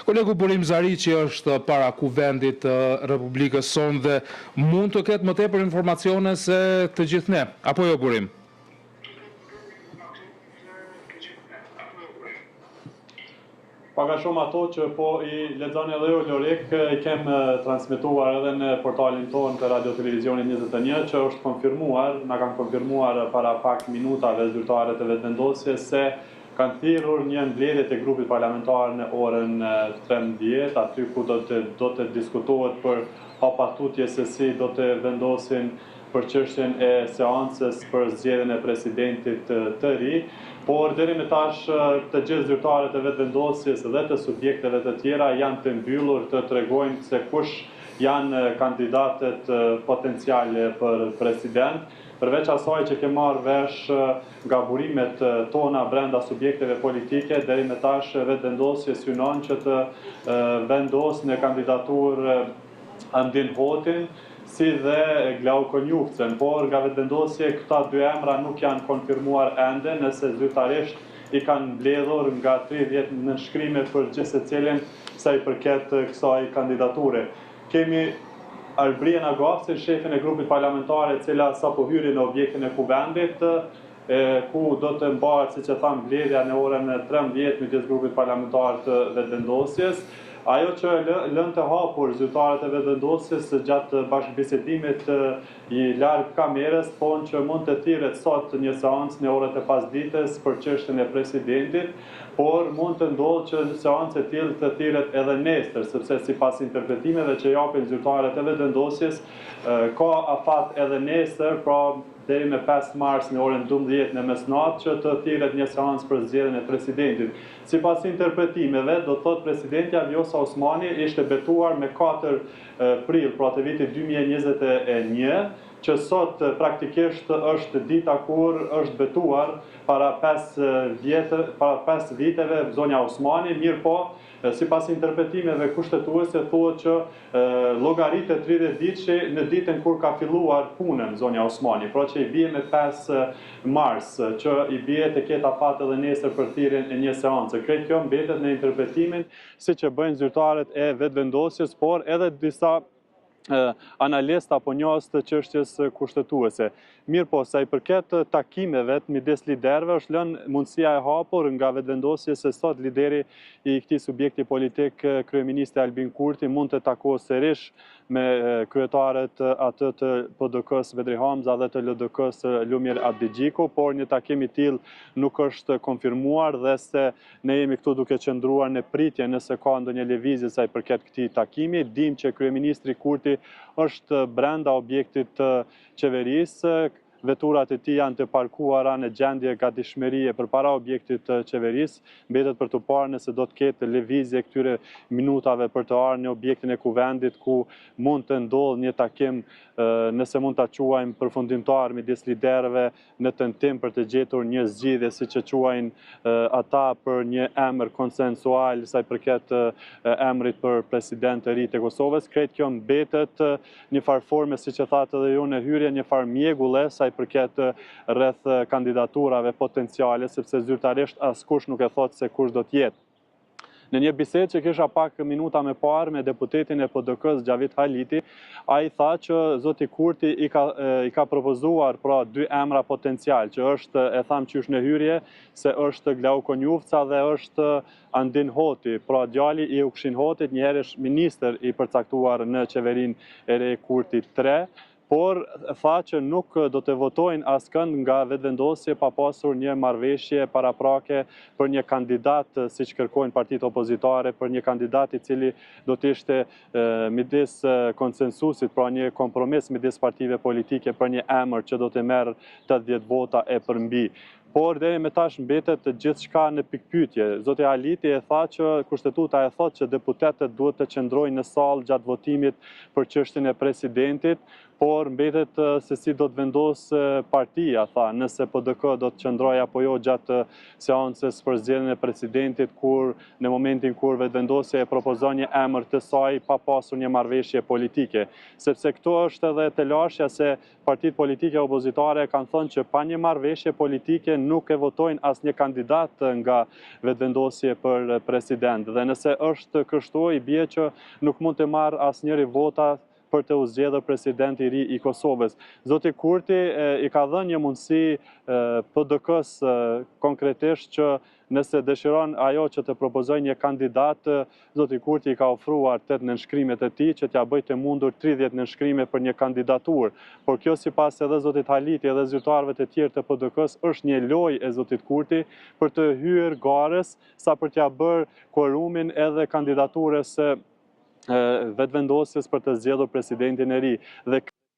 Kolegu Burim Zariqi është para Kuvendit të Republikës sonë dhe mund të ketë më tepër informacione se të gjithë ne. Apo jo Burim? Pak a shumë ato që po i lexoni edhe ju Lorik, i kem transmetuar edhe në portalin tonë të Radio Televizionit 21 që është konfirmuar, na kanë konfirmuar para pak minutave zyrtarët e Vetëvendosjes se kanë thirrur një mbledhje të grupit parlamentar në orën 13, aty ku do të do të diskutohet për hapa tutje se si do të vendosin për çështjen e seancës për zgjedhjen e presidentit të ri, por deri më tash të gjithë zyrtarët e Vetëvendosjes dhe të subjekteve të tjera janë të mbyllur të tregojnë se kush janë kandidatët potencialë për president. Përveç asaj që kem marrë vesh nga burimet tona brenda subjekteve politike, deri më tash Vetëvendosje synon që të vendosë në kandidaturë Andin Hotin, si dhe Glauk Konjufcën, por nga Vetëvendosje këta dy emra nuk janë konfirmuar ende nëse zyrtarisht i kanë mbledhur nga 30 nënshkrime për gjithsecilin sa i përket kësaj kandidature. Kemi Arbërie Nagavcin, shefin e grupit parlamentar e cila sapo hyri në objektin e Kuvendit, e ku do të mbahet, siç e thamë, mbledhja në orën 13 midis grupit parlamentar të Vetëvendosjes. Ajo që lënë të hapur zyrtarët e Vetëvendosjes gjatë bashkëbisedimit i larg kamerës thonë që mund të thirret sot një seancë në orët e pasdites për çështjen e presidentit, por mund të ndodhë që seancë e tillë të thirret edhe nesër, sepse sipas interpretimeve që japin zyrtarët e Vetëvendosjes, ka afat edhe nesër, pra deri me 5 mars në orën 12 në mesnatë që të thirret një seancë për zgjedhjen e presidentit. Sipas interpretimeve, do të thotë presidentja Vjosa Osmani ishte betuar me 4 prill, pra të vitit 2021, që sot praktikisht është dita kur është betuar para 5 vjetë, para 5 viteve zonja Osmani, mirëpo, sipas interpretimeve kushtetuese thuhet që llogaritet 30 ditëshi në ditën kur ka filluar punën zonja Osmani, pra që i bie me 5 mars, që i bie të ketë afat edhe nesër për thirrjen e një seance. Krejt kjo mbetet në interpretimin siç e bëjnë zyrtarët e Vetëvendosjes, por edhe disa analistë apo njohës të çështjes kushtetuese. Mirëpo, sa i përket takimeve midis liderëve, është lënë mundësia e hapur nga Vetëvendosje se sot lideri i këtij subjekti politik, kryeministri Albin Kurti, mund të takohet sërish me kryetarët atë të PDK-së Bedri Hamza dhe të LDK-së Lumir Abdixhiku, por një takim i tillë nuk është konfirmuar dhe se ne jemi këtu duke qëndruar në pritje nëse ka ndonjë lëvizje sa i përket këtij takimi. Dimë që kryeministri Kurti është brenda objektit të qeverisë, veturat e tij janë të parkuara në gjendje gatishmërie përpara objektit të qeverisë, mbetet për të parë nëse do të ketë lëvizje këtyre minutave për të ardhur në objektin e kuvendit ku mund të ndodhë një takim, nëse mund ta quajmë përfundimtar midis liderëve në tentim për të gjetur një zgjidhje, siç e quajnë ata, për një emër konsensual sa i përket emrit për president të ri të Kosovës. Krejt kjo mbetet një farë forme, siç e thatë edhe ju në hyrje, një farë mjegulle sa i përket rreth kandidaturave potenciale, sepse zyrtarisht askush nuk e thotë se kush do të jetë. Në një bisedë që kisha pak minuta më parë me deputetin e PDK-së Xhavit Haliti, ai tha që zoti Kurti i ka i ka propozuar pra dy emra potencial, që është e thamë qysh në hyrje se është Glauk Konjufca dhe është Andin Hoti, pra djali i Ukshin Hotit, njëherësh ministër i përcaktuar në qeverinë e re Kurti 3, por tha që nuk do të votojnë askënd nga Vetëvendosje pa pasur një marrëveshje paraprake për një kandidat, siç kërkojnë partitë opozitare, për një kandidat i cili do të ishte midis konsensusit, pra një kompromis midis partive politike për një emër që do të merr 80 vota e përmbi. Por deri me tash mbetet gjithçka në pikëpyetje. Zoti Haliti e tha që kushtetuta e thotë që deputetët duhet të qëndrojnë në sallë gjatë votimit për çështjen e presidentit, Por mbetet se si do të vendosë partia, tha, nëse PDK do të qëndrojë apo jo gjatë seancës për zgjedhjen e presidentit, kur në momentin kur Vetëvendosje e propozon një emër të saj pa pasur një marrëveshje politike. Sepse këtu është edhe telashja se partitë politike opozitare kanë thënë që pa një marrëveshje politike nuk e votojnë asnjë kandidat nga Vetëvendosje për president. Dhe nëse është kështu, i bie që nuk mund të marrë asnjëri vota për të u zgjedhur president i ri i Kosovës. Zoti Kurti i ka dhënë një mundësi PDK-së konkretisht që nëse dëshiron ajo që të propozojë një kandidat, zoti Kurti i ka ofruar 8 nënshkrimet e tij që t'ia bëjë të mundur 30 nënshkrime për një kandidaturë. Por kjo sipas edhe zotit Haliti edhe zyrtarëve të tjerë të PDK-së është një lojë e zotit Kurti për të hyrë garës sa për t'ia bërë kuorumin edhe kandidaturës së Vetëvendosjes për të zgjedhur presidentin e ri. Dhe.